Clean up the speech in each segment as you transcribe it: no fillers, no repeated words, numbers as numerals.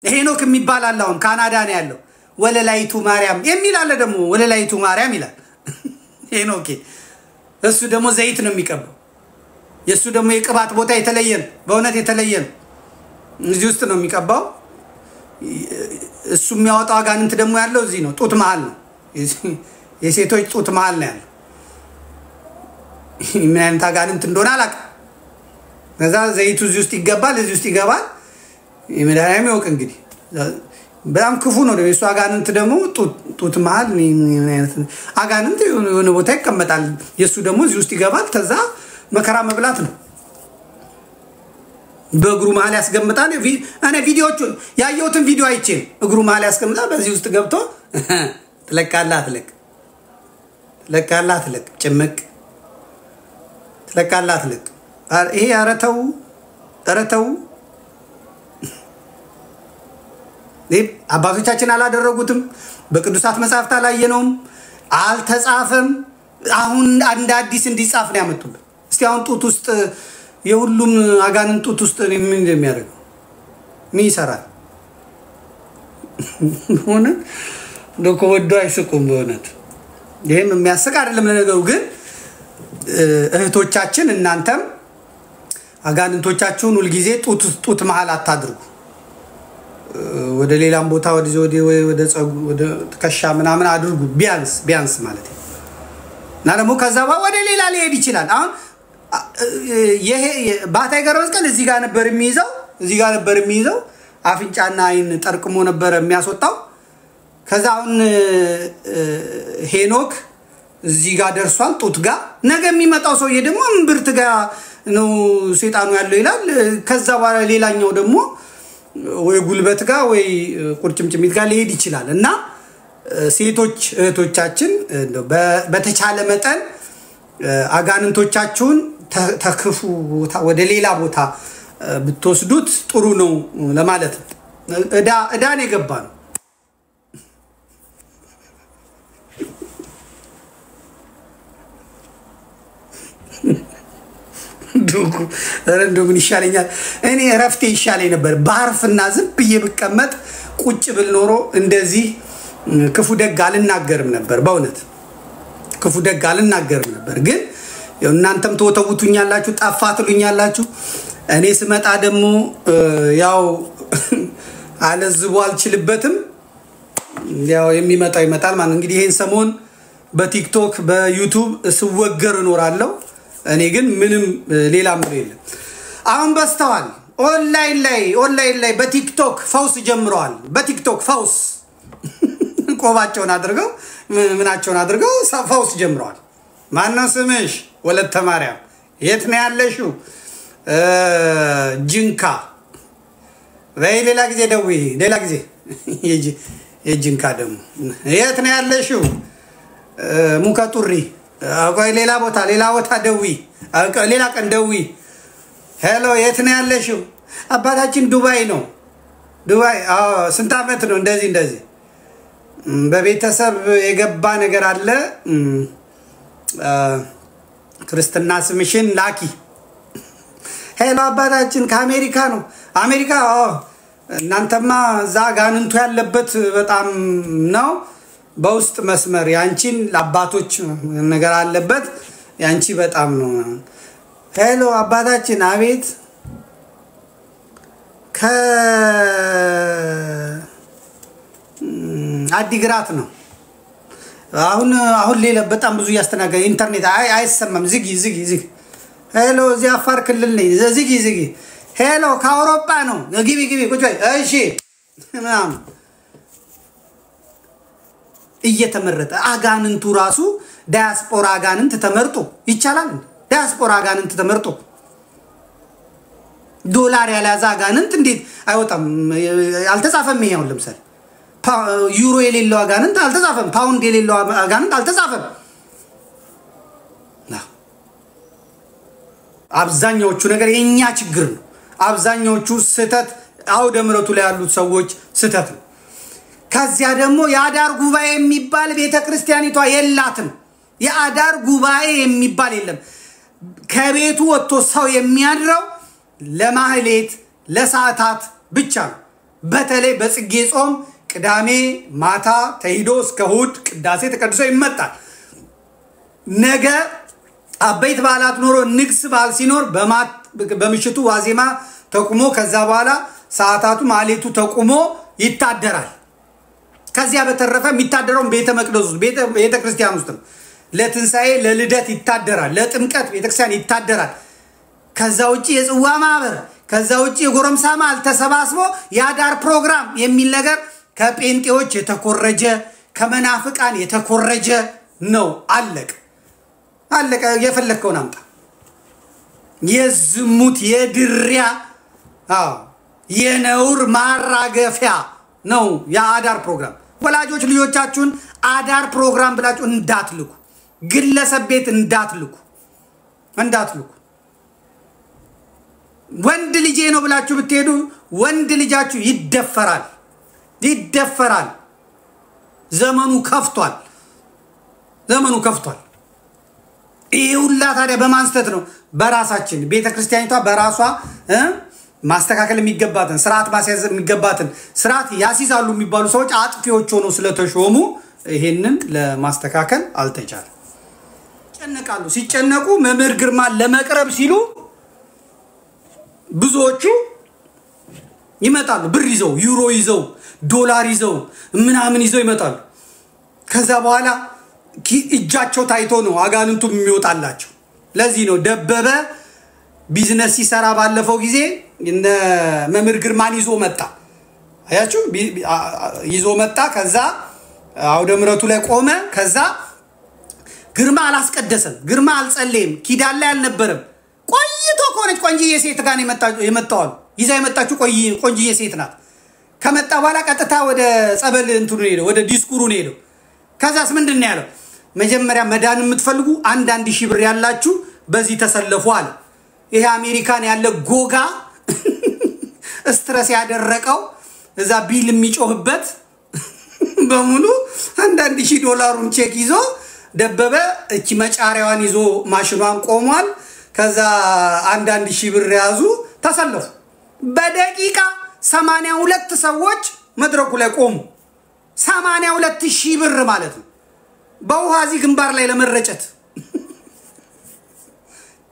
ሄኖክ የሚባል አለ፣ አሁን ካናዳ ነው ያለው። ወለላይቱ ማርያም የሚል አለ ደግሞ፣ ወለላይቱ ማርያም ይላል ሄኖኬ። እሱ ደግሞ ዘይት ነው የሚቀባው። የእሱ ደግሞ የቅባት ቦታ የተለየ ነው፣ በእውነት የተለየ ነው። እዚህ ውስጥ ነው የሚቀባው። እሱ የሚያወጣው አጋንንት ደግሞ ያለው እዚህ ነው፣ ጡት መሀል ነው። የሴቶች ጡት መሀል ነው ያለው። ምን አይነት አጋንንት እንደሆነ አላውቅም። ከዛ ዘይቱ እዚህ ውስጥ ይገባል፣ እዚህ ውስጥ ይገባል። የመድኃኒዓለም ይወቅ እንግዲህ። በጣም ክፉ ነው። የእሱ አጋንንት ደግሞ ጡት መሀል አጋንንት የሆነ ቦታ ይቀመጣል። የእሱ ደግሞ እዚህ ውስጥ ይገባል። ከዛ መከራ መብላት ነው። በእግሩ መሀል ያስገምጣል። እኔ ቪዲዮቹ ያየሁትን ቪዲዮ አይቼ እግሩ መሀል ያስገምጣል። በዚህ ውስጥ ገብቶ ትለቃለህ አትለቅ፣ ትለቃለህ አትለቅ፣ ጭምቅ ትለቃለህ አትለቅ። ይሄ ኧረ ተው፣ ኧረ ተው። አባቶቻችን አላደረጉትም። በቅዱሳት መጽሐፍት አላየነውም፣ አልተጻፈም። አሁን እንደ አዲስ እንዲጻፍ ነው ያመጡብን። እስቲ አሁን ጡት ውስጥ የሁሉም አጋንንት ጡት ውስጥ ምን እንደሚያደርገው ምን ይሰራል? ሆነ እንደው ከወዶ አይስቁም። በእውነት ይህም የሚያስቅ አይደለም። ለነገሩ ግን እህቶቻችን እናንተም አጋንንቶቻችሁን ሁልጊዜ ጡት መሀል አታድርጉ። ወደ ሌላም ቦታ ወደ ወደ ትከሻ ምናምን አድርጉ፣ ቢያንስ ቢያንስ ማለት ነው። እና ደግሞ ከዛ ወደ ሌላ ሊሄድ ይችላል። አሁን ይሄ ባህታዊ ገብረ መስቀል እዚህ ጋር ነበር የሚይዘው፣ እዚህ ጋር ነበር የሚይዘው። አፍንጫና ዓይን ጠርቅሞ ነበረ የሚያስወጣው። ከዛ አሁን ሄኖክ እዚህ ጋር ደርሷል፣ ጡት ጋር። ነገ የሚመጣው ሰውዬ ደግሞ እምብርት ጋር ነው ሴጣኑ ያለው ይላል። ከዛ በኋላ ሌላኛው ደግሞ ወይ ጉልበት ጋር ወይ ቁርጭምጭሚት ጋር ሊሄድ ይችላል። እና ሴቶች እህቶቻችን በተቻለ መጠን አጋንንቶቻችሁን ተክፉ ቦታ ወደ ሌላ ቦታ ብትወስዱት ጥሩ ነው ለማለት ነው። እዳን የገባ ነው። ኧረ እንደው ምን ይሻለኛል? እኔ እረፍቴ ይሻለኝ ነበር። ባርፍና ዝም ብዬ ብቀመጥ ቁጭ ብል ኖሮ እንደዚህ ክፉ ደግ አልናገርም ነበር። በእውነት ክፉ ደግ አልናገርም ነበር። ግን እናንተም ትወተውቱኛላችሁ፣ ጠፋ ትሉኛላችሁ። እኔ ስመጣ ደግሞ ያው አለዝቦ አልችልበትም። ያው የሚመጣው ይመጣል ማለት እንግዲህ ይሄን ሰሞን በቲክቶክ በዩቱብ ስወገር እኖራለሁ። እኔ ግን ምንም ሌላ ምለው የለም። አሁን በስተዋል ኦንላይን ላይ ኦንላይን ላይ በቲክቶክ ፈውስ ጀምረዋል። በቲክቶክ ፈውስ ቆባቸውን አድርገው ምናቸውን አድርገው ፈውስ ጀምረዋል። ማነው ስምሽ? ወለተ ማርያም። የት ነው ያለሽው? ጅንካ። በይ ሌላ ጊዜ ደውይ፣ ሌላ ጊዜ። የጅንካ ደግሞ የት ነው ያለሽው? ሙከጡሪ። ቆይ ሌላ ቦታ ሌላ ቦታ ደውይ፣ ሌላ ቀን ደውይ። ሄሎ የት ነው ያለሽው? አባታችን ዱባይ ነው። ዱባይ ስንት ዓመት ነው? እንደዚህ እንደዚህ በቤተሰብ የገባ ነገር አለ። ክርስትና ስምሽን ላኪ። ሄሎ አባታችን ከአሜሪካ ነው። አሜሪካ እናንተማ እዛ አጋንንቱ ያለበት በጣም ነው። በውስጥ መስመር ያንቺን ለአባቶች ነገር አለበት። ያንቺ በጣም ነው። ሄሎ አባታችን አቤት። ከአዲግራት ነው። አሁን አሁን ሌላ በጣም ብዙ እያስተናገደ ኢንተርኔት አይሰማም። ዝጊ ዝጊ ዝጊ። ሄሎ እዚህ አፋር ክልል ነኝ። ዝጊ ዝጊ። ሄሎ ከአውሮፓ ነው። ግቢ ግቢ ቁጭ በይ። እሺ ምናምን እየተመረጠ አጋንንቱ ራሱ ዳያስፖራ አጋንንት ተመርጦ ይቻላል። ዳያስፖራ አጋንንት ተመርጦ ዶላር ያልያዘ አጋንንት እንዴት አይወጣም? አልተጻፈም። ይሄ አሁን ለምሳሌ ዩሮ የሌለው አጋንንት አልተጻፈም። ፓውንድ የሌለው አጋንንት አልተጻፈም። አብዛኛዎቹ ነገር የኛ ችግር ነው። አብዛኛዎቹ ስህተት አውደ ምሕረቱ ላይ ያሉት ሰዎች ስህተት ነው። ከዚያ ደግሞ የአዳር ጉባኤ የሚባል ቤተ ክርስቲያኒቷ የላትም። የአዳር ጉባኤ የሚባል የለም። ከቤቱ ወጥቶ ሰው የሚያድረው ለማህሌት ለሰዓታት ብቻ ነው። በተለይ በጽጌ ጾም ቅዳሜ ማታ ተሂዶ እስከ እሑድ ቅዳሴ ተቀድሶ ይመጣል። ነገ አበይት በዓላት ኖሮ ንግስ በዓል ሲኖር በምሽቱ ዋዜማ ተቁሞ ከዛ በኋላ ሰዓታቱ ማሌቱ ተቁሞ ይታደራል። ከዚያ በተረፈ የሚታደረውን ቤተ መቅደስ ውስጥ ቤተ ክርስቲያን ውስጥ ነው። ለትንሣኤ ለልደት ይታደራል። ለጥምቀት ቤተክርስቲያን ይታደራል። ከዛ ውጭ የጽዋ ማህበር፣ ከዛ ውጭ የጎረምሳ ማል ተሰባስቦ የአዳር ፕሮግራም የሚል ነገር ከጴንጤዎች የተኮረጀ፣ ከመናፍቃን የተኮረጀ ነው። አለቀ አለቀ። የፈለግከውን አምጣ። የዝሙት የድሪያ አዎ የነውር ማራገፊያ ነው የአዳር ፕሮግራም። ወላጆች ልጆቻችሁን አዳር ፕሮግራም ብላችሁ እንዳትልኩ፣ ግለሰብ ቤት እንዳትልኩ እንዳትልኩ። ወንድ ልጄ ነው ብላችሁ ብትሄዱ ወንድ ልጃችሁ ይደፈራል፣ ይደፈራል። ዘመኑ ከፍቷል፣ ዘመኑ ከፍቷል። ይህ ሁላ ታዲያ በማን ስህተት ነው? በራሳችን። ቤተ ክርስቲያኒቷ በራሷ ማስተካከል የሚገባትን፣ ስርዓት ማስያዝ የሚገባትን ስርዓት ያስይዛሉ የሚባሉ ሰዎች አጥፊዎች ሆነው ስለተሾሙ ይሄንን ለማስተካከል አልተቻለም። ይጨነቃሉ። ሲጨነቁ መምህር ግርማን ለመቅረብ ሲሉ ብዙዎቹ ይመጣሉ። ብር ይዘው፣ ዩሮ ይዘው፣ ዶላር ይዘው፣ ምናምን ይዘው ይመጣሉ። ከዛ በኋላ እጃቸው ታይቶ ነው አጋንንቱም የሚወጣላቸው። ለዚህ ነው ደበበ ቢዝነስ ሲሰራ ባለፈው ጊዜ እነ መምህር ግርማን ይዞ መጣ። አያችሁ፣ ይዞ መጣ። ከዛ አውደ ምሕረቱ ላይ ቆመ። ከዛ ግርማ አላስቀደሰም፣ ግርማ አልጸለይም፣ ኪዳን ላይ አልነበረም። ቆይቶ ከሆነች ቆንጅዬ ሴት ጋር የመጣው አሉ። ይዛ የመጣችው ቆንጅዬ ሴት ናት። ከመጣ በኋላ ቀጥታ ወደ ጸበል እንትኑ ሄደው፣ ወደ ዲስኩሩ ሄደው። ከዛስ ምንድን ነው ያለው? መጀመሪያ መዳን የምትፈልጉ 1,000 ብር ያላችሁ በዚህ ተሰለፉ አለ። ይሄ አሜሪካን ያለ ጎጋ stress ያደረቀው እዛ bill የሚጮህበት በሙሉ 1,000 ዶላሩን ቼክ ይዞ ደበበ እቺ መጫሪያዋን ይዞ ማሽኗን ቆሟል። ከዛ 1,000 ብር የያዙ ተሰለፉ። በደቂቃ 82 ሰዎች መድረኩ ላይ ቆሙ። 82,000 ብር ማለት ነው። በውሃ እዚህ ግንባር ላይ ለመረጨት።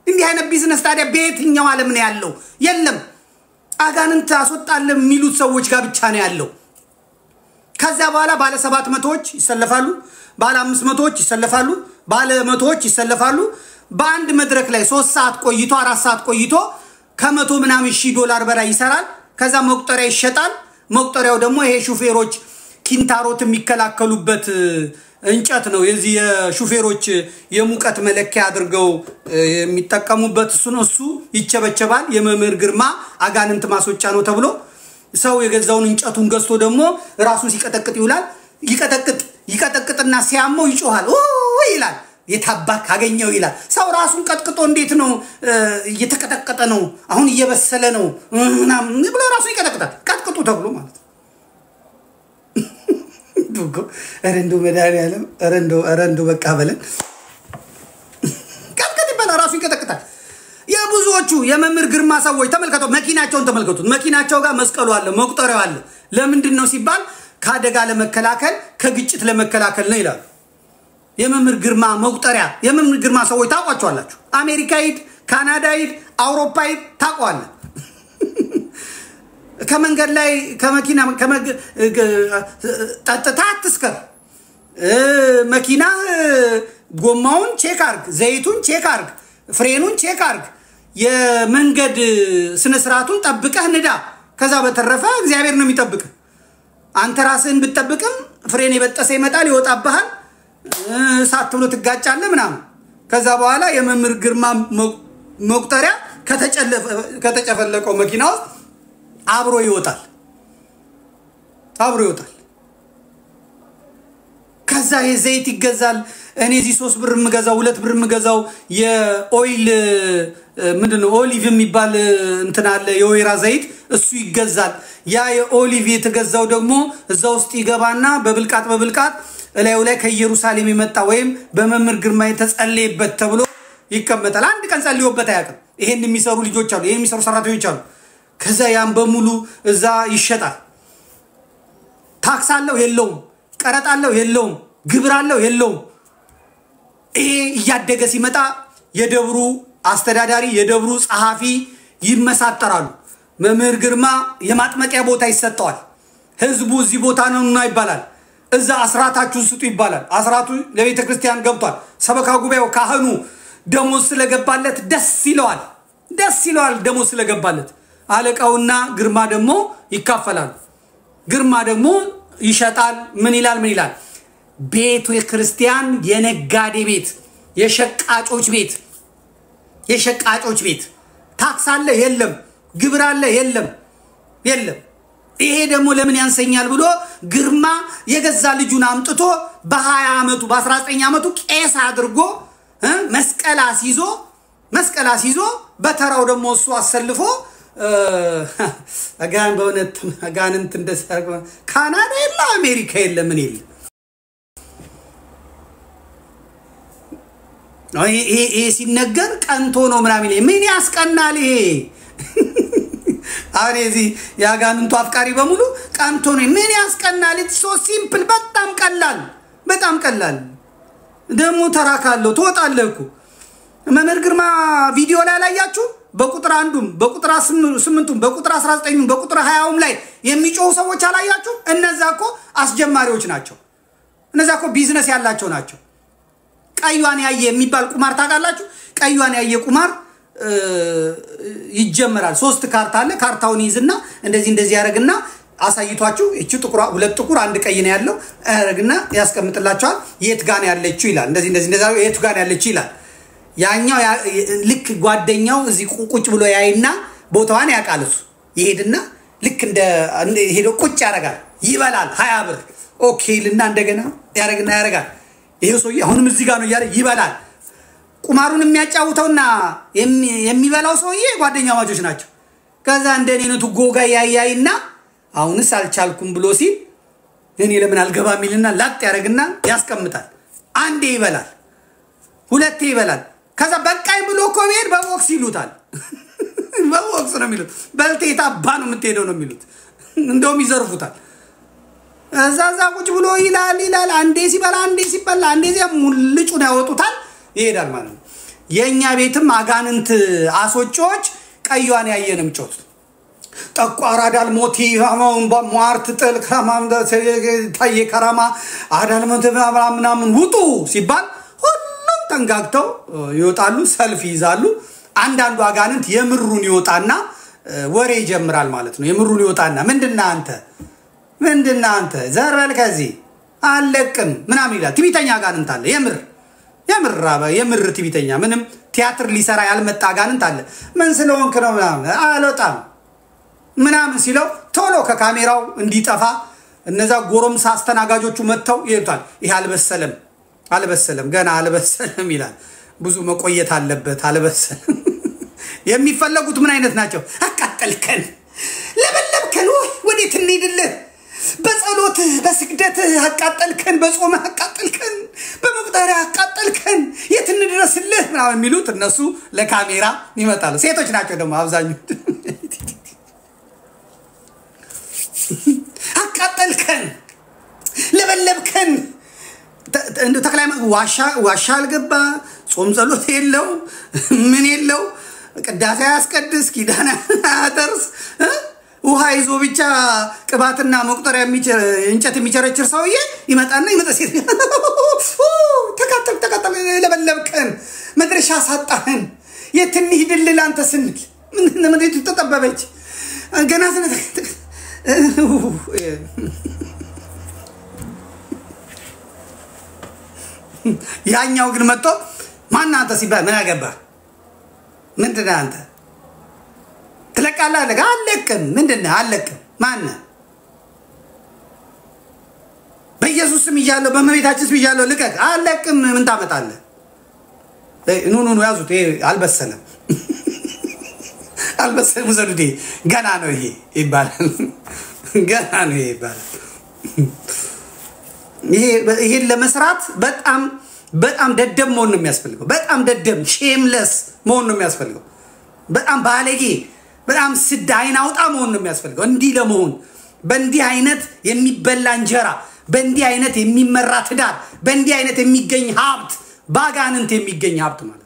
እንዲህ አይነት ቢዝነስ ታዲያ በየትኛው ዓለም ነው ያለው? የለም። አጋንንት አስወጣለን የሚሉት ሰዎች ጋር ብቻ ነው ያለው። ከዚያ በኋላ ባለ 700ዎች ይሰለፋሉ፣ ባለ 500ዎች ይሰለፋሉ፣ ባለ 100ዎች ይሰለፋሉ። በአንድ መድረክ ላይ 3 ሰዓት ቆይቶ 4 ሰዓት ቆይቶ ከመቶ ምናምን ሺህ ዶላር በላይ ይሰራል። ከዛ መቁጠሪያ ይሸጣል። መቁጠሪያው ደግሞ ይሄ ሹፌሮች ኪንታሮት የሚከላከሉበት እንጨት ነው። የዚህ የሹፌሮች የሙቀት መለኪያ አድርገው የሚጠቀሙበት እሱ ነው። እሱ ይቸበቸባል። የመምህር ግርማ አጋንንት ማስወጫ ነው ተብሎ ሰው የገዛውን እንጨቱን ገዝቶ ደግሞ ራሱን ሲቀጠቅጥ ይውላል። ይቀጠቅጥ ይቀጠቅጥና ሲያመው ይጮሃል ይላል። የታባ ካገኘው ይላል። ሰው ራሱን ቀጥቅጦ እንዴት ነው እየተቀጠቀጠ ነው፣ አሁን እየበሰለ ነው ምናምን ብሎ ራሱን ይቀጠቅጣል። ቀጥቅጡ ተብሎ ማለት ነው። ኧረ እንደው መድኃኒዓለም፣ ኧረ እንደው በቃ በለን። ቀጥቅጥ ይባላል፣ ራሱ ይቀጠቅጣል። የብዙዎቹ የመምህር ግርማ ሰዎች ተመልከተው፣ መኪናቸውን ተመልከቱት። መኪናቸው ጋር መስቀሉ አለ፣ መቁጠሪያው አለ። ለምንድን ነው ሲባል ከአደጋ ለመከላከል፣ ከግጭት ለመከላከል ነው ይላሉ። የመምህር ግርማ መቁጠሪያ፣ የመምህር ግርማ ሰዎች ታውቋቸዋላችሁ። አሜሪካ ሂድ፣ ካናዳ ሂድ፣ አውሮፓ ሂድ ታውቀዋለህ። ከመንገድ ላይ ከመኪና ጠጥታ አትስከር። መኪና ጎማውን check አርግ፣ ዘይቱን check አርግ፣ ፍሬኑን check አርግ፣ የመንገድ ስነስርዓቱን ጠብቀህ ንዳ። ከዛ በተረፈ እግዚአብሔር ነው የሚጠብቅህ። አንተ ራስህን ብትጠብቅም ፍሬን የበጠሰ ይመጣል፣ ይወጣብሃል፣ እሳት ብሎ ትጋጫለህ ምናምን። ከዛ በኋላ የመምህር ግርማ መቁጠሪያ ከተጨፈለቀው መኪና ውስጥ አብሮ ይወጣል፣ አብሮ ይወጣል። ከዛ የዘይት ይገዛል። እኔ እዚህ 3 ብር የምገዛው፣ 2 ብር የምገዛው የ oil ምንድን ነው olive የሚባል እንትን አለ፣ የወይራ ዘይት፣ እሱ ይገዛል። ያ የ olive የተገዛው ደግሞ እዛ ውስጥ ይገባና በብልቃጥ በብልቃጥ እላዩ ላይ ከኢየሩሳሌም የመጣ ወይም በመምህር ግርማ የተጸለየበት ተብሎ ይቀመጣል። አንድ ቀን ጸልዮበት አያውቅም። ይሄን የሚሰሩ ልጆች አሉ፣ ይሄን የሚሰሩ ሰራተኞች አሉ። ከዛ ያን በሙሉ እዛ ይሸጣል። ታክስ አለው የለውም፣ ቀረጥ አለው የለውም፣ ግብር አለው የለውም። ይሄ እያደገ ሲመጣ የደብሩ አስተዳዳሪ የደብሩ ጸሐፊ ይመሳጠራሉ። መምህር ግርማ የማጥመቂያ ቦታ ይሰጠዋል። ህዝቡ እዚህ ቦታ ነውና ይባላል። እዛ አስራታችሁን ስጡ ይባላል። አስራቱ ለቤተ ክርስቲያን ገብቷል። ሰበካ ጉባኤው ካህኑ ደሞዝ ስለገባለት ደስ ይለዋል፣ ደስ ይለዋል ደሞዝ ስለገባለት። አለቃውና ግርማ ደግሞ ይካፈላሉ። ግርማ ደግሞ ይሸጣል። ምን ይላል ምን ይላል? ቤቱ የክርስቲያን የነጋዴ ቤት፣ የሸቃጮች ቤት፣ የሸቃጮች ቤት። ታክስ አለ የለም፣ ግብር አለ የለም፣ የለም። ይሄ ደግሞ ለምን ያንሰኛል ብሎ ግርማ የገዛ ልጁን አምጥቶ በ20 ዓመቱ በ19 ዓመቱ ቄስ አድርጎ መስቀል አስይዞ መስቀል አስይዞ በተራው ደግሞ እሱ አሰልፎ አጋን በእውነት አጋንንት እንደዚህ ካናዳ የለ አሜሪካ የለ ምን የለ። ይሄ ሲነገር ቀንቶ ነው ምናምን ምን ያስቀናል ይሄ? አሁን የዚህ የአጋንንቱ አፍቃሪ በሙሉ ቀንቶ ነው። ምን ያስቀናል? It's so simple። በጣም ቀላል፣ በጣም ቀላል። ደግሞ ተራካለሁ ትወጣለህ እኮ። መምህር ግርማ ቪዲዮ ላይ አላያችሁ? በቁጥር 1ም በቁጥር 8ም በቁጥር 19ም በቁጥር 20ም ላይ የሚጮሁ ሰዎች አላያችሁ? እነዛ እኮ አስጀማሪዎች ናቸው። እነዛ እኮ ቢዝነስ ያላቸው ናቸው። ቀዩን ያየ የሚባል ቁማር ታውቃላችሁ? ቀዩን ያየ ቁማር ይጀመራል። 3 ካርታ አለ። ካርታውን ይዝና እንደዚህ እንደዚህ ያደርግና አሳይቷችሁ እቺ ጥቁር 2 ጥቁር 1 ቀይ ነው ያለው ያደርግና ያስቀምጥላችኋል። የት ጋር ነው ያለችው ይላል። እንደዚህ እንደዚህ እንደዚህ የት ጋር ነው ያለችው ይላል። ያኛው ልክ ጓደኛው እዚህ ቁጭ ብሎ ያይና ቦታዋን ያውቃል እሱ። ይሄድና ልክ እንደ ሄዶ ቁጭ ያደርጋል። ይበላል 20 ብር። Okay ይልና እንደገና ያደርግና ያደርጋል። ይሄው ሰውዬ አሁንም እዚህ ጋር ነው እያለ ይበላል። ቁማሩን የሚያጫውተውና የሚበላው ሰውዬ ጓደኛማቾች ናቸው። ከዛ እንደኔ ነው ጎጋ ያያይና አሁንስ አልቻልኩም ብሎ ሲል እኔ ለምን አልገባም ይልና ላጥ ያደርግና ያስቀምጣል። አንዴ ይበላል፣ ሁለቴ ይበላል። ከዛ በቃኝ ብሎ እኮ ቢሄድ በቦክስ ይሉታል። በቦክስ ነው የሚሉት። በልቴ የታባ ነው የምትሄደው ነው የሚሉት። እንደውም ይዘርፉታል። እዛ ቁጭ ብሎ ይላል ይላል። አንዴ ሲበላ አንዴ ሲበላ አንዴ ሲያ ሙልጩን ያወጡታል፣ ይሄዳል ማለት ነው። የኛ ቤትም አጋንንት አስወጪዎች ቀዩን ያየንም ጮት ጠቋር አዳል ሞቲ ሟርት ጥል ታዬ ከራማ አዳል ሞቲ ምናምን ውጡ ሲባል ሁሉም ተንጋግተው ይወጣሉ፣ ሰልፍ ይይዛሉ። አንዳንዱ አጋንንት የምሩን ይወጣና ወሬ ይጀምራል ማለት ነው። የምሩን ይወጣና ምንድነው አንተ ምንድነው አንተ ዘር በል ከዚህ አለቅም ምናምን ይላል። ትዕቢተኛ አጋንንት አለ። የምር የምር የምር ትዕቢተኛ ምንም ቲያትር ሊሰራ ያልመጣ አጋንንት አለ። ምን ስለሆንክ ነው ምናምን አልወጣም ምናምን ሲለው ቶሎ ከካሜራው እንዲጠፋ እነዛ ጎረምሳ አስተናጋጆቹ መጥተው ይሉታል። ይሄ አልበሰለም አልበሰለም ገና አልበሰለም ይላል። ብዙ መቆየት አለበት አልበሰለም። የሚፈለጉት ምን አይነት ናቸው? አቃጠልከን፣ ለበለብከን፣ ወዴት እንሂድልህ? በጸሎትህ በስግደትህ አቃጠልከን፣ በጾምህ አቃጠልከን፣ በመቁጠሪያ አቃጠልከን፣ የት እንድረስልህ ምናምን የሚሉት እነሱ ለካሜራ ይመጣሉ። ሴቶች ናቸው ደግሞ አብዛኞቹ። አቃጠልከን፣ ለበለብከን፣ ተክላይ ዋሻ አልገባ፣ ጾም ጸሎት የለው ምን የለው፣ ቅዳሴ አያስቀድስ፣ ኪዳን አያደርስ፣ ውሃ ይዞ ብቻ ቅባትና መቁጠሪያ እንጨት የሚቸረችር ሰውዬ ይመጣና ይመጣ ሴት ተቃጠል ተቃጠል፣ ለበለብከን፣ መድረሻ ሳጣህን፣ የት እንሂድልህ አንተ ስንል ምድሪቱ ተጠበበች ገና ስነ ያኛው ግን መጥቶ ማን አንተ ሲባል ምን አገባህ? ምንድነህ አንተ ትለቃለህ? አለቀ አለቅም። ምንድነህ? አለቅም። ማነህ? በኢየሱስ ስም እያለሁ በእመቤታችን ስም እያለሁ ልቀቅ። አለቅም። ምን ታመጣለህ? ኑ ኑ ኑ ያዙት። ይሄ አልበሰለም አልበሰለም፣ ውሰዱት። ይሄ ገና ነው ይሄ ይባላል። ገና ነው ይሄ ይባላል። ይሄን ለመስራት በጣም በጣም ደደብ መሆን ነው የሚያስፈልገው። በጣም ደደብ shameless መሆን ነው የሚያስፈልገው። በጣም ባለጌ፣ በጣም ስድ አይን አውጣ መሆን ነው የሚያስፈልገው። እንዲህ ለመሆን በእንዲህ አይነት የሚበላ እንጀራ፣ በእንዲህ አይነት የሚመራ ትዳር፣ በእንዲህ አይነት የሚገኝ ሀብት፣ ባጋንንት የሚገኝ ሀብት ማለት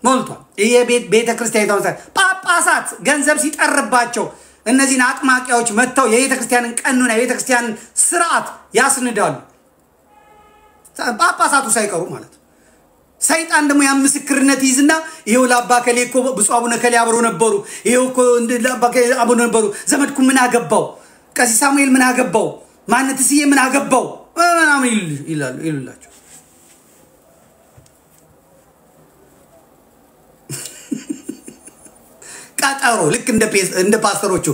ሞልቷል። ይሄ ቤተ ክርስቲያኒቷ ጳጳሳት ገንዘብ ሲጠርባቸው እነዚህን አጥማቂያዎች መጥተው የቤተ ክርስቲያንን ቀኖና የቤተ ክርስቲያንን ስርዓት ያስንዳሉ። ጳጳሳቱ ሳይቀሩ ማለት ነው። ሰይጣን ደግሞ ያን ምስክርነት ይዝና ይሄው ለአባ ከሌ እኮ ብፁዕ አቡነ ከሌ አብረው ነበሩ፣ ይሄው እኮ ለአባ ከሌ አብረው ነበሩ፣ ዘመድኩ ምን አገባው፣ ቀሲስ ሳሙኤል ምን አገባው፣ ማንትስዬ ምን አገባው ምናምን ይላሉ ይሉላቸው። ቀጠሮ ልክ እንደ ፓስተሮቹ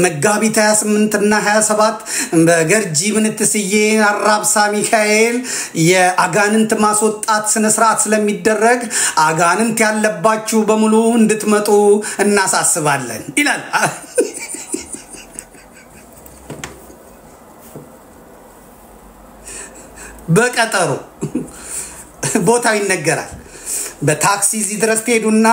መጋቢት 28 እና 27 በገርጂ ምንትስዬ አራብሳ ሚካኤል የአጋንንት ማስወጣት ስነ ስርዓት ስለሚደረግ አጋንንት ያለባችሁ በሙሉ እንድትመጡ እናሳስባለን ይላል። በቀጠሮ ቦታው ይነገራል። በታክሲ እዚህ ድረስ ትሄዱና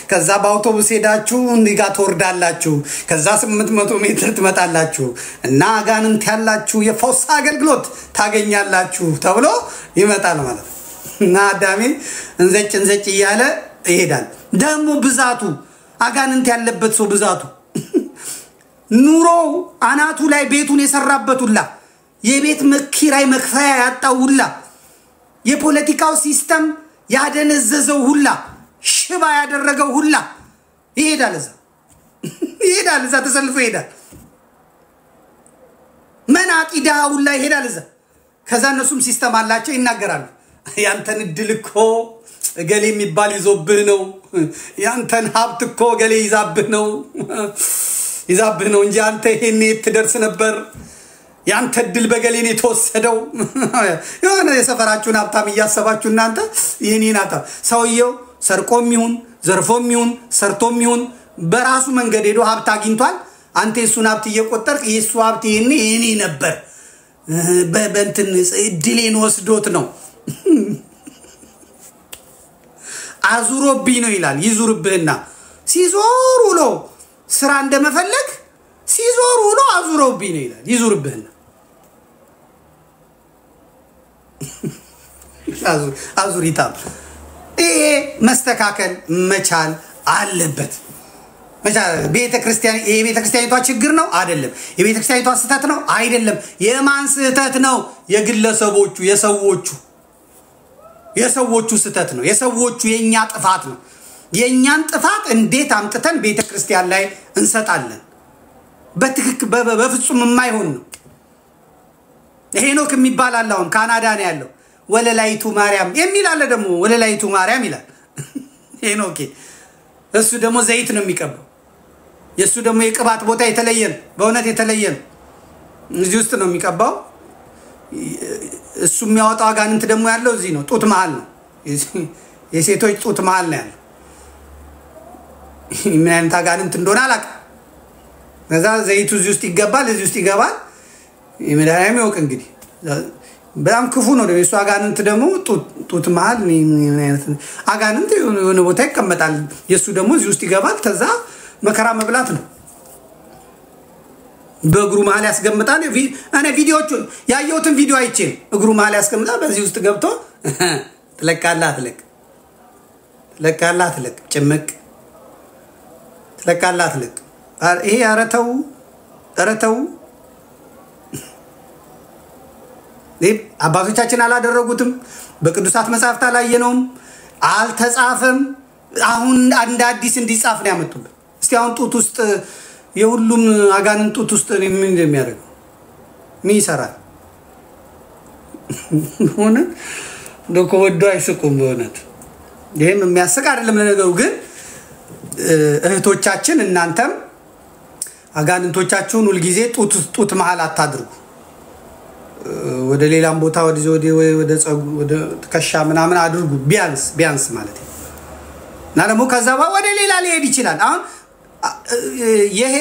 ከዛ በአውቶቡስ ሄዳችሁ እንዲህ ጋር ትወርዳላችሁ። ከዛ 800 ሜትር ትመጣላችሁ እና አጋንንት ያላችሁ የፈውስ አገልግሎት ታገኛላችሁ ተብሎ ይመጣል ማለት ነው። እና አዳሜ እንዘጭ እንዘጭ እያለ ይሄዳል። ደግሞ ብዛቱ አጋንንት ያለበት ሰው ብዛቱ ኑሮ አናቱ ላይ ቤቱን የሰራበት ሁላ፣ የቤት ኪራይ መክፈያ ያጣው ሁላ፣ የፖለቲካው system ያደነዘዘው ሁላ፣ ሽባ ያደረገው ሁላ ይሄዳል እዛ ይሄዳል እዛ ተሰልፎ ይሄዳል። መናጢ ድሃ ሁላ ይሄዳል እዛ። ከዛ እነሱም system አላቸው ይናገራሉ። ያንተን እድል እኮ እገሌ የሚባል ይዞብህ ነው። ያንተን ሀብት እኮ እገሌ ይዛብህ ነው ይዛብህ ነው እንጂ አንተ ይሄኔ ትደርስ ነበር። ያንተ እድል በገሌ ነው የተወሰደው። የሆነ የሰፈራችሁን ሀብታም እያሰባችሁ እናንተ የኔን ሀብታም ሰውየው ሰርቆም ይሁን ዘርፎም ይሁን ሰርቶም ይሁን በራሱ መንገድ ሄዶ ሀብት አግኝቷል። አንተ የሱን ሀብት እየቆጠርክ የሱ ሀብት ይሄኔ የኔ ነበር፣ በእንትን እድሌን ወስዶት ነው አዙሮብኝ ነው ይላል። ይዙርብህና ሲዞር ውሎ ስራ እንደመፈለግ ሲዞር ውሎ አዙሮብኝ ነው ይላል። ይዙርብህና አዙሪታ ይሄ መስተካከል መቻል አለበት። የቤተ ክርስቲያኒቷ ችግር ነው አይደለም። የቤተ ክርስቲያኒቷ ስህተት ነው አይደለም። የማን ስህተት ነው? የግለሰቦቹ፣ የሰዎቹ ስህተት ነው። የሰዎቹ የኛ ጥፋት ነው። የኛን ጥፋት እንዴት አምጥተን ቤተ ክርስቲያን ላይ እንሰጣለን? በትክክል በፍጹም የማይሆን ነው። ሄኖክ የሚባል አለ፣ አሁን ካናዳ ነው ያለው። ወለላይቱ ማርያም የሚል አለ ደግሞ፣ ወለላይቱ ማርያም ይላል ሄኖኬ። እሱ ደግሞ ዘይት ነው የሚቀባው። የእሱ ደግሞ የቅባት ቦታ የተለየ ነው፣ በእውነት የተለየ ነው። እዚህ ውስጥ ነው የሚቀባው። እሱ የሚያወጣው አጋንንት ደግሞ ያለው እዚህ ነው፣ ጡት መሀል ነው። የሴቶች ጡት መሀል ነው ያለው። ምን አይነት አጋንንት እንደሆነ አላውቅም። ከዛ ዘይቱ እዚህ ውስጥ ይገባል፣ እዚህ ውስጥ ይገባል። የመድኃኒዓለም ይወቅ እንግዲህ። በጣም ክፉ ነው ደግሞ የእሱ አጋንንት ደግሞ ጡት መሀል አጋንንት የሆነ ቦታ ይቀመጣል። የእሱ ደግሞ እዚህ ውስጥ ይገባል። ከዛ መከራ መብላት ነው። በእግሩ መሀል ያስገምጣል። እኔ ቪዲዮቹ ያየሁትን ቪዲዮ አይቼ እግሩ መሀል ያስገምጣል። በዚህ ውስጥ ገብቶ ትለቃለህ አትለቅ፣ ትለቃለህ አትለቅ፣ ጭምቅ ትለቃለህ አትለቅ። ይሄ ኧረ ተው ኧረ ተው። አባቶቻችን አላደረጉትም። በቅዱሳት መጻሕፍት አላየነውም፣ አልተጻፈም። አሁን እንደ አዲስ እንዲጻፍ ነው ያመጡብን። እስቲ አሁን ጡት ውስጥ የሁሉም አጋንንት ጡት ውስጥ ምን እንደሚያደርገው ምን ይሰራል? ሆነ እንደው ከወዶ አይስቁም። በእውነት ይህም የሚያስቅ አይደለም። ለነገሩ ግን እህቶቻችን እናንተም አጋንንቶቻችሁን ሁልጊዜ ጡት መሀል አታድርጉ። ወደ ሌላም ቦታ ወደ ወደ ትከሻ ምናምን አድርጉ፣ ቢያንስ ቢያንስ ማለት ነው። እና ደግሞ ከዛ ወደ ሌላ ሊሄድ ይችላል። አሁን ይሄ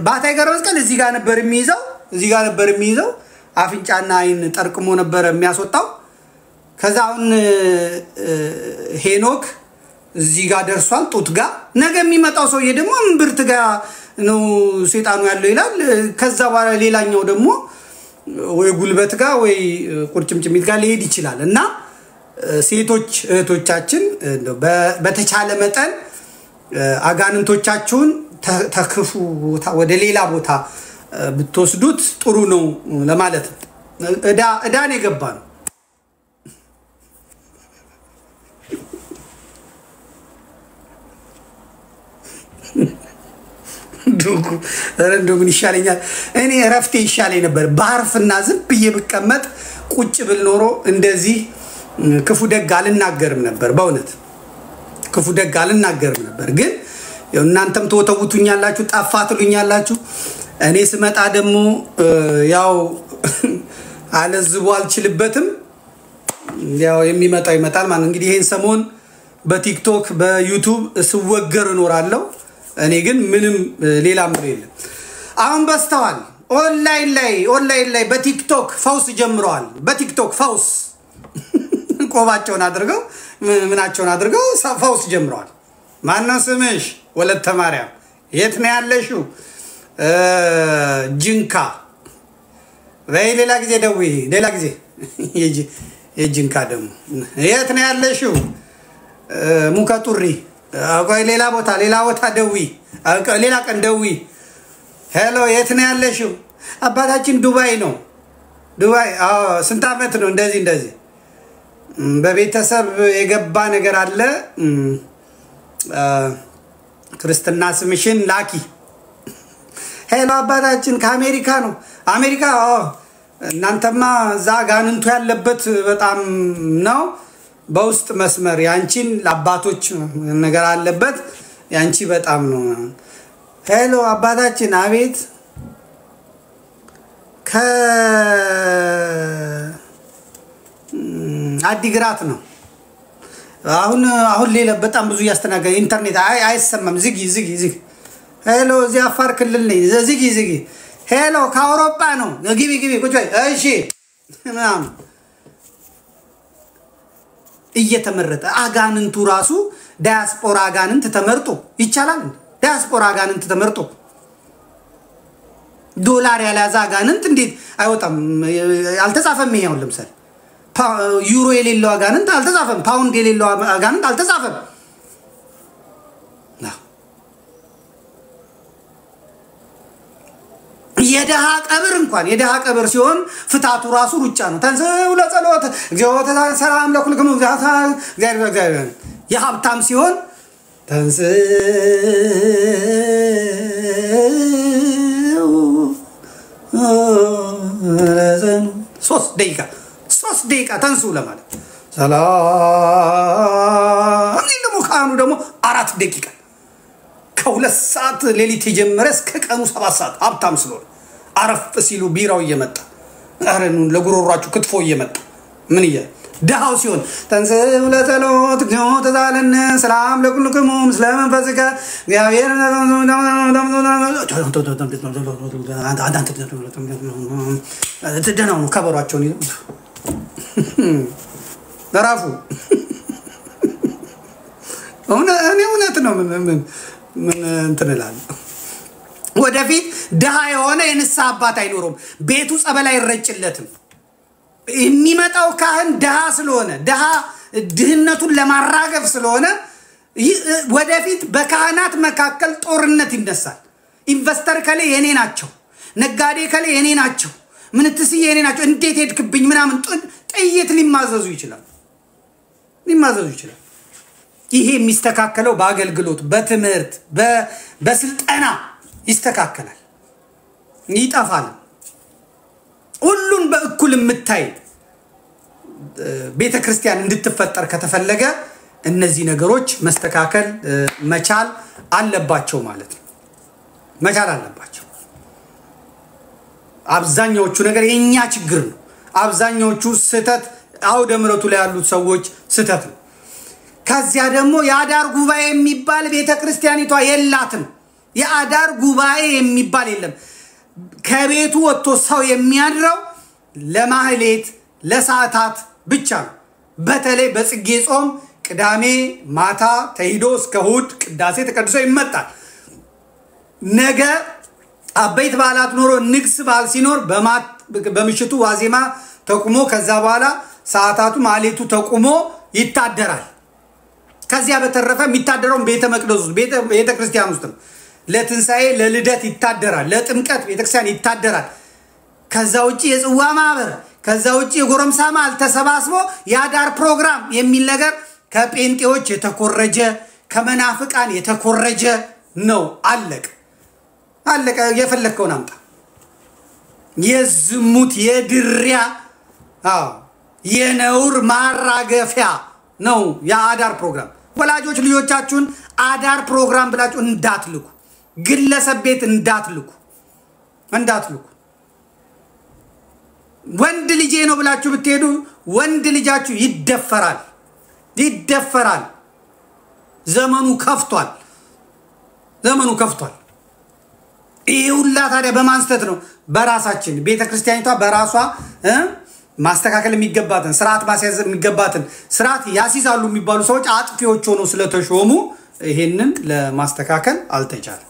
ባህታዊ ገብረ መስቀል እዚህ ጋር ነበር የሚይዘው፣ እዚህ ጋር ነበር የሚይዘው። አፍንጫና አይን ጠርቅሞ ነበር የሚያስወጣው። ከዛ አሁን ሄኖክ እዚህ ጋር ደርሷል ጡት ጋር። ነገ የሚመጣው ሰውዬ ደግሞ እምብርት ጋር ነው ሴጣኑ ያለው ይላል። ከዛ በኋላ ሌላኛው ደግሞ ወይ ጉልበት ጋር ወይ ቁርጭምጭሚት ጋር ሊሄድ ይችላል። እና ሴቶች እህቶቻችን በተቻለ መጠን አጋንንቶቻችሁን ተክፉ ቦታ ወደ ሌላ ቦታ ብትወስዱት ጥሩ ነው ለማለት ነው። እዳን የገባ ነው። ዱጉ እንደው ምን ይሻለኛል? እኔ እረፍቴ ይሻለኝ ነበር። ባርፍና ዝም ብዬ ብቀመጥ ቁጭ ብል ኖሮ እንደዚህ ክፉ ደግ አልናገርም ነበር። በእውነት ክፉ ደግ አልናገርም ነበር። ግን እናንተም ትወተውቱኛላችሁ፣ ጠፋ ትሉኛላችሁ። እኔ ስመጣ ደግሞ ያው አለዝቦ አልችልበትም። ያው የሚመጣው ይመጣል ማለት እንግዲህ ይሄን ሰሞን በቲክቶክ በዩቱብ ስወገር እኖራለሁ። እኔ ግን ምንም ሌላ ምንም የለም። አሁን በስተዋል ኦንላይን ላይ በቲክቶክ ፈውስ ጀምረዋል። በቲክቶክ ፈውስ ቆባቸውን አድርገው ምናቸውን አድርገው ፈውስ ጀምረዋል። ማነው ስምሽ? ወለተ ማርያም። የት ነው ያለሽው? ጅንካ። በይ ሌላ ጊዜ ደውይ፣ ሌላ ጊዜ። የጅንካ ደግሞ የት ነው ያለሽው? ሙከጡሪ። ቆይ ሌላ ቦታ ደውይ፣ ሌላ ቀን ደውይ። Hello የት ነው ያለሽው? አባታችን ዱባይ ነው። ዱባይ። አዎ ስንት ዓመት ነው? እንደዚህ እንደዚህ። በቤተሰብ የገባ ነገር አለ። ክርስትና ስምሽን ላኪ። Hello አባታችን ከአሜሪካ ነው። አሜሪካ? አዎ። እናንተማ እዛ አጋንንቱ ያለበት በጣም ነው። በውስጥ መስመር ያንቺን ለአባቶች ነገር አለበት። ያንቺ በጣም ነው። Hello አባታችን። አቤት። ከአዲግራት ነው። አሁን ሌላ በጣም ብዙ እያስተናገደ ኢንተርኔት አይሰማም። ዝጊ ዝጊ ዝጊ። Hello እዚህ አፋር ክልል ነኝ። ዝጊ ዝጊ። Hello ከአውሮፓ ነው። ግቢ ግቢ ቁጭ በይ። እሺ ምናምን እየተመረጠ አጋንንቱ ራሱ ዳያስፖራ አጋንንት ተመርጦ ይቻላል። ዳያስፖራ አጋንንት ተመርጦ ዶላር ያልያዘ አጋንንት እንዴት አይወጣም? አልተጻፈም። ይሄ አሁን ለምሳሌ ዩሮ የሌለው አጋንንት አልተጻፈም። ፓውንድ የሌለው አጋንንት አልተጻፈም። የደሃ ቀብር እንኳን የደሃ ቀብር ሲሆን ፍታቱ ራሱ ሩጫ ነው። ተንሥኡ ለጸሎት እግዚኦ ሰላም ለኩልክሙ እግዚአብሔር እግዚአብሔር። የሀብታም ሲሆን ተንሥኡ 3 ደቂቃ 3 ደቂቃ ተንሱ ለማለት ሰላም ደግሞ ካህኑ ደግሞ 4 ደቂቃ ከ2 ሰዓት ሌሊት የጀመረ እስከ ቀኑ 7 ሰዓት ሀብታም ስለሆነ አረፍ ሲሉ ቢራው እየመጣ ኧረ ለጉሮሯችሁ ክትፎ እየመጣ ምን እያ ድሃው ሲሆን ተንሥኡ ለጸሎት እግዚኦ ተዛለነ ሰላም ለኩልክሙ ምስለ መንፈስከ እግዚአብሔር ደህና ነው። ከበሯቸውን እረፉ። እኔ እውነት ነው። ምን ምን እንትን እላለሁ። ወደፊት ድሃ የሆነ የንስሐ አባት አይኖረውም። ቤቱ ጸበል አይረጭለትም። የሚመጣው ካህን ድሃ ስለሆነ ድሃ ድህነቱን ለማራገፍ ስለሆነ ወደፊት በካህናት መካከል ጦርነት ይነሳል። Investor ከሌ የኔ ናቸው፣ ነጋዴ ከሌ የኔ ናቸው፣ ምንትስዬ የኔ ናቸው፣ እንዴት ሄድክብኝ ምናምን ጥይት ሊማዘዙ ይችላል ሊማዘዙ ይችላል። ይሄ የሚስተካከለው በአገልግሎት፣ በትምህርት፣ በስልጠና ይስተካከላል፣ ይጠፋል። ሁሉን በእኩል የምታይ ቤተ ክርስቲያን እንድትፈጠር ከተፈለገ እነዚህ ነገሮች መስተካከል መቻል አለባቸው ማለት ነው። መቻል አለባቸው። አብዛኛዎቹ ነገር የኛ ችግር ነው። አብዛኛዎቹ ስህተት አውደ ምሕረቱ ላይ ያሉት ሰዎች ስህተት ነው። ከዚያ ደግሞ የአዳር ጉባኤ የሚባል ቤተ ክርስቲያኒቷ የላትም። የአዳር ጉባኤ የሚባል የለም። ከቤቱ ወጥቶ ሰው የሚያድረው ለማህሌት ለሰዓታት ብቻ ነው። በተለይ በጽጌ ጾም ቅዳሜ ማታ ተሂዶ እስከ እሑድ ቅዳሴ ተቀድሶ ይመጣል። ነገ አበይት በዓላት ኖሮ ንግስ በዓል ሲኖር በምሽቱ ዋዜማ ተቁሞ ከዛ በኋላ ሰዓታቱ ማሌቱ ተቁሞ ይታደራል። ከዚያ በተረፈ የሚታደረውን ቤተ መቅደስ ውስጥ፣ ቤተ ክርስቲያን ውስጥ ነው። ለትንሣኤ ለልደት ይታደራል። ለጥምቀት ቤተክርስቲያን ይታደራል። ከዛ ውጭ የጽዋ ማህበር፣ ከዛ ውጭ የጎረምሳ ማል ተሰባስቦ የአዳር ፕሮግራም የሚል ነገር ከጴንጤዎች የተኮረጀ፣ ከመናፍቃን የተኮረጀ ነው። አለቅ አለቀ። የፈለግከውን አምጣ። የዝሙት፣ የድሪያ፣ አዎ የነውር ማራገፊያ ነው የአዳር ፕሮግራም። ወላጆች ልጆቻችሁን አዳር ፕሮግራም ብላችሁ እንዳትልኩ፣ ግለሰብ ቤት እንዳትልኩ፣ እንዳትልኩ። ወንድ ልጄ ነው ብላችሁ ብትሄዱ ወንድ ልጃችሁ ይደፈራል፣ ይደፈራል። ዘመኑ ከፍቷል። ዘመኑ ከፍቷል። ይህ ሁላ ታዲያ በማን ስህተት ነው? በራሳችን። ቤተ ክርስቲያኒቷ በራሷ ማስተካከል የሚገባትን፣ ስርዓት ማስያዝ የሚገባትን ስርዓት ያስይዛሉ የሚባሉ ሰዎች አጥፊዎች ሆነው ስለተሾሙ ይሄንን ለማስተካከል አልተቻለም።